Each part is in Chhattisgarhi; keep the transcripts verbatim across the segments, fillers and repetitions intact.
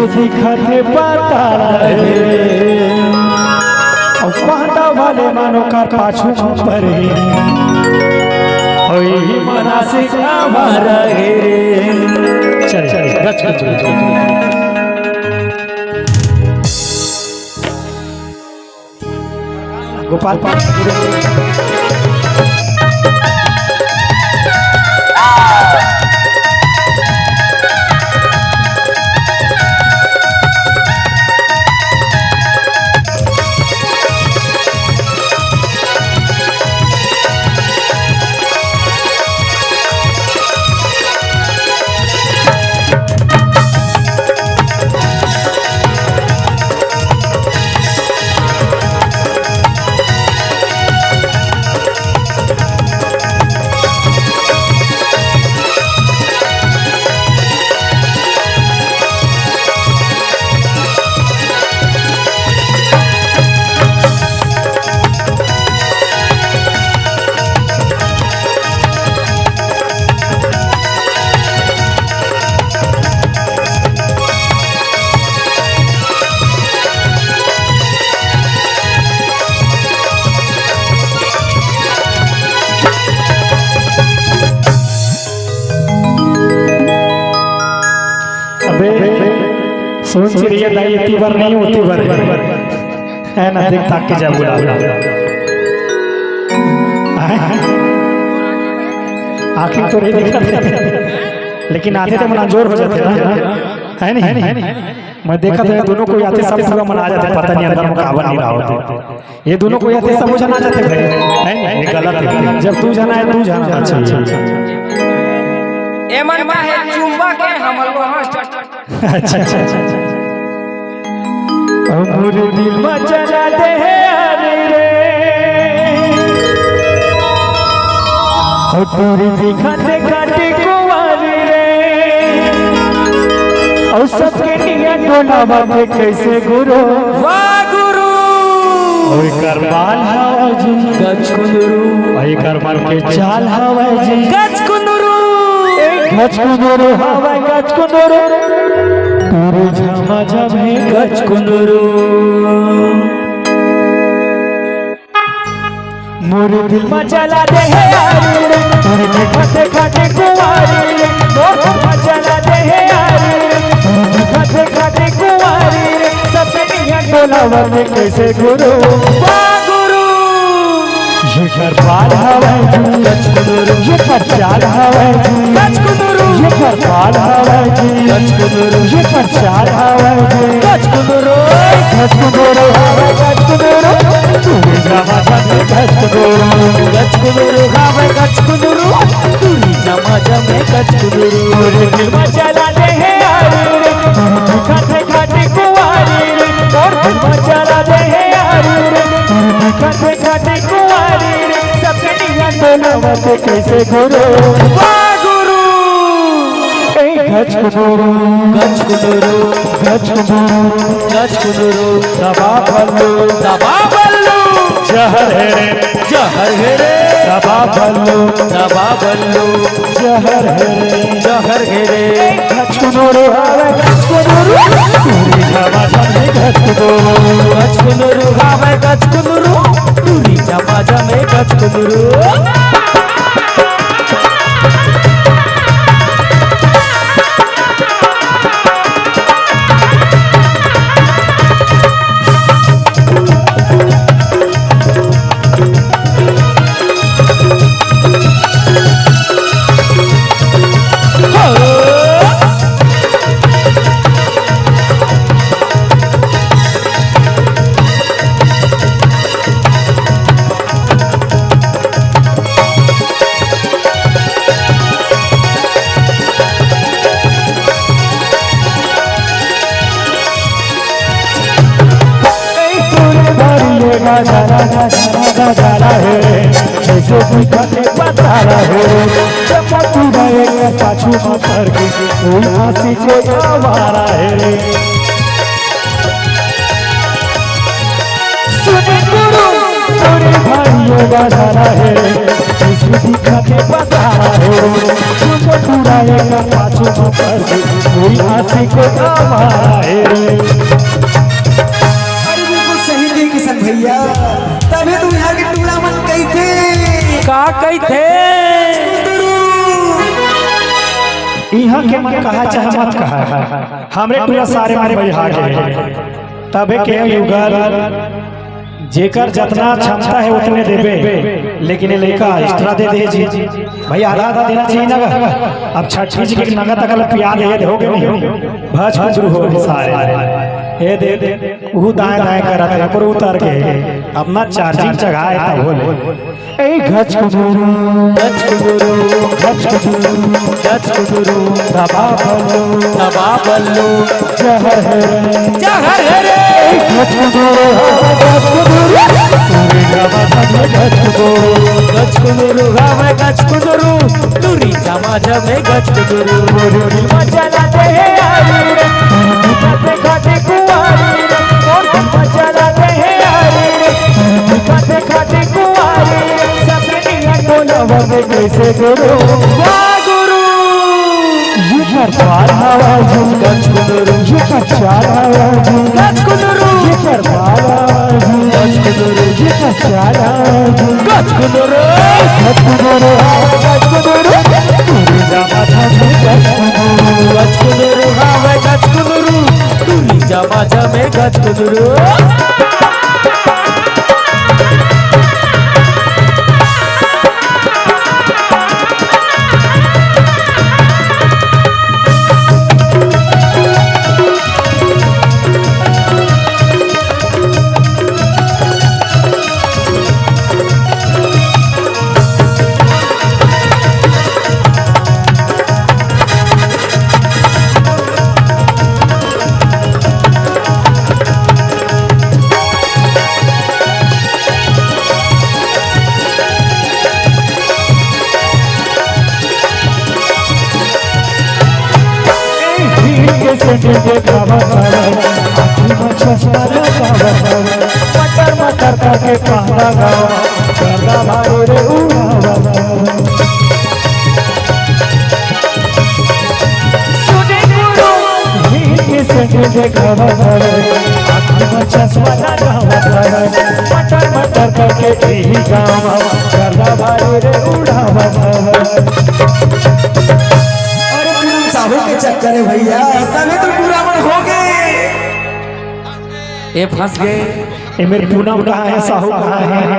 दिखत हे पतारा हे, अउ पांदा वाले मन ओकर पाछू म परे, ओही मना से आवारा हे। चल, चल, गच, गच, गच, गच। गोपाल पांडे। अबे, सुन चिरैया दाई, एती बर नहीं, ओती बर हे ना, देख ताक के जा बुला। आँखी तो नहीं दिखत हे, लेकिन आथे त मन अंजोर हो जाथे ना, हे नहीं? मैं देखत हे, दोनों कोई आथे, सब पूरा मन आ जाथे, पता नहीं अंदर में काबर नहीं रहा होथे। ये दोनों कोई आथे, सब झन आ जाथे भाई, हे नहीं? ये गलत हे। जब दू झन आए, दू झन आना चाहिए। एमन का हे, चुंबक हे, हमन लोहा। अच्छा, अच्छा, अच्छा। हमर दिल म चला दे हे यारी रे, ओ टूरी दिखत हे खाटी कुंवारी रे, अउ सबके नियत डोलावत हे कइसे गुरु। वाह गुरु। ओए करमाल हवय जी। गचकुंदरू। ओए करमाल के चाल हवय जी। गचकुंदरू। ए गचकुंदरू हवय गचकुंदरू। टूरी झमाझम हे गचकुंदरू। मोर दिल म चला दे हे यारी रे, मोर देखत खाटे कुंवारी रे, मोर दिल म चला दे हे यारी रे, मोर देखत खाटे कुंवारी रे, सबके नियत डोलावत कइसे गुरु। वाह गुरु। ये कर पाल हवय जी, गचकुंदरू। ये कर चाल हवय जी, गचकुंदरू। ये कर पाल हवय जी, गचकुंदरू। ये कर चाल हवय जी, गचकुंदरू। गचकुंदरू हवय गचकुंदरू, टूरी झमाझम हे गचकुंदरू। गचकुंदरू हवय गचकुंदरू, टूरी झमाझम हे गचकुंदरू। मोर दिल म चला दे हे यारी रे, खाटे खाटे कुंवारी रे, मोर दिल म चला दे हे यारी रे, खाटे खाटे कुंवारी रे, सबके नियत डोलावत कइसे गुरु। वाह गुरु। ए गचकुंदरू, गचकुंदरू, गचकुंदरू, गचकुंदरू, दबा बल्लू, दबा बल्लू, जहर हे रे, जहर हे रे, दबा बल्लू, दबा बल्लू, जहर हे रे, जहर हे रे। गचकुंदरू हवय गचकुंदरू, टूरी झमाझम हे गचकुंदरू। गचकुंदरू हवय गचकुंदरू, टूरी झमाझम हे गचकुंदरू। पाछू म पड़ के कोई आशिक कोई आवारा हे रे। सुन गुरु, तो भाइयों बजारा है, जिसकी दिखा के बजारा है, तुमको टुराए का पाछू में पड़ गई, कोई आशिक आवारा है। अरे बिल्कुल सही कहे किशन भैया, तभी तो यहाँ के टूरा मन कहिथे। का कहिथे? इहाँ के मन कहा चाहे मत कहा, हमरे टूरा सारे मन बइहा गे। तभे के युगल जेकर जतना क्षमता हे, ओतने देबे, लेकिन ये लइका extra दे दे जी। भाई, आधा आधा देना चाहिए ना। अब छठी जी के नंगा तक ल पिया दे, हो गे नहीं? भज कुंदरू हो गे सारे। ए दे, ऊ दाएं दाएं करत हे, ऊपर उतर के अपना charging चघाए तब हो ले। ए गच कुंदरू, गच कुंदरू, गच कुंदरू, गच कुंदरू, दबा बल्लू, दबा बल्लू, जहर है रे, जहर है रे। ए गच कुंदरू, गच कुंदरू, टूरी जमा जमे गच कुंदरू, गच कुंदरू, हाँ मैं गच कुंदरू, टूरी जमा जमे गच कुंदरू, टूरी मजा लाते हैं यार रे, खाते खाते कुंवारी रे, और मजा लाते हैं यार रे, खाते खाते कुंवारी रे, सपनिया टोलावा में कैसे गुरु। वाह गुरु। ये कर पार हवा जी, गच कुंदरू, ये कर चाल हवा जी, गच कुंदरू, ये कर पार हवा जी, गच कुंदरू, ये कर चाल हवा जी, गच कुंदरू, गच कुंदरू, गच कुंदरू, टूरी जमा जमे गच कुंदरू, गच कुंदरू, हाँ मैं गच कुंदरू, टूरी जमा जमे गच कुंदरू। भीड़ के संग देखावा तारा, आँखी में चश्मा लगावा तारा, मटर मटर करके पहला गावा, गर्दा भाई रे उड़ावा तारा। सुने गुरु। भीड़ के संग देखावा तारा, आँखी में चश्मा लगावा तारा, मटर मटर करके यही गावा, गर्दा भाई रे उड़ावा तारा। अरे पूनम साहू के चक्कर है भैया, तभी तो टूरा मन हो गे। ए फंस गे। ए मेर पूनम कहाँ हे, साहू कहाँ हे?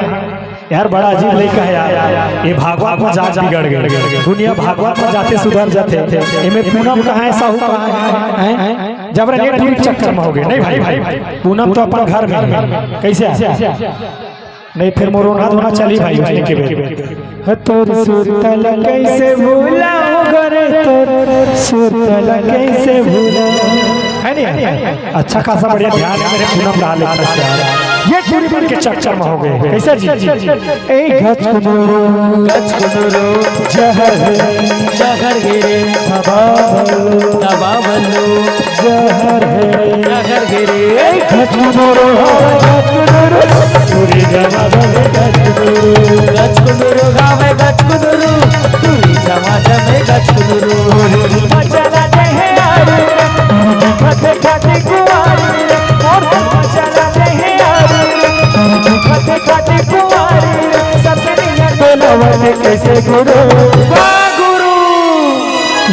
यार बड़ा अजीब लइका हे यार। ए भागवत में जात बिगड़ गे। दुनिया भागवत में जाते सुधर जाथे। ए मेर पूनम कहाँ हे, साहू कहाँ हे? हैं? जब रे नेट के चक्कर में हो गे। नहीं भाई, पूनम तो अपन घर में हे। कैसे हे? नहीं, फिर मोर ओन्हा धोना चली भाई, उसने के बेर। ह, तोर सुरता ल कैसे भुलाऊं रे, तोर सुरता ल कैसे भुलाऊं। है नहीं? अच्छा खासा बढ़िया ध्यान हे मेरे पूनम लाल का यार। ये टूरी मन के चक्कर में हो गे। कैसे जी? ए गच कुंदरू, गच कुंदरू, जहर है, जहर है रे, दबा बल्लू, दबा बल्लू, जहर है। जहर है रे। गच कुंदरू, गच कुंदरू, टूरी जमा जमे गच कुंदरू। गच कुंदरू, गावे गच कुंदरू, टूरी जमा जमे गच कुंदरू। मजा लाते हैं यार, खाते खाते कुंवारी, और मजा लाते हैं यार, खाते खाते कुंवारी, सपने टोलावा में कैसे गुरु। वाह गुरु।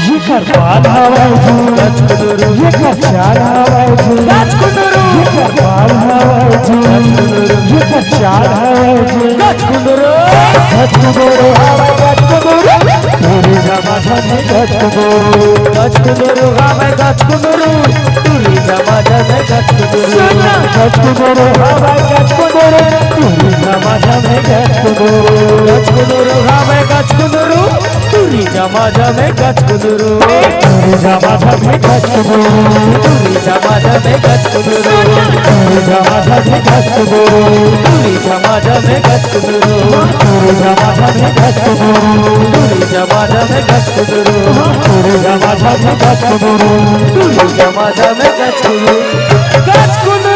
ये कर पाल हवा जी, गच कुंदरू। ये कर चाल हवा जी, गच कुंदरू। ये कर पाल हवा जी, गच कुंदरू। ये कर चाल हवा जी, गच कुंदरू। गच कुंदरू, हवा गच कुंदरू। टूरी जमा जमे गच कुंदरू। गच कुंदरू, हवा गच कुंदरू। टूरी जमा जमे गच कुंदरू। सुन ना। गच कुंदरू, हवा गच कुंदरू। टूरी जमा जमे गच कुंदरू। गच कुंदरू, हवा गच कुंदरू। टूरी जमा जमे गच कुंदरू। टूरी जमा जमे गच कुंदरू। टूरी जमा जमे गच कुंदरू। टूरी जमा जमे गच कुंदरू। टूरी जमा जमे गच कुंदरू। टूरी जमा जमे गच कुंदरू। टूरी जमा जमे गच कुंदरू। टूरी जमा जमे गच कुंदरू। टूरी जमा जमे गच कुंदरू। गच कुंदरू।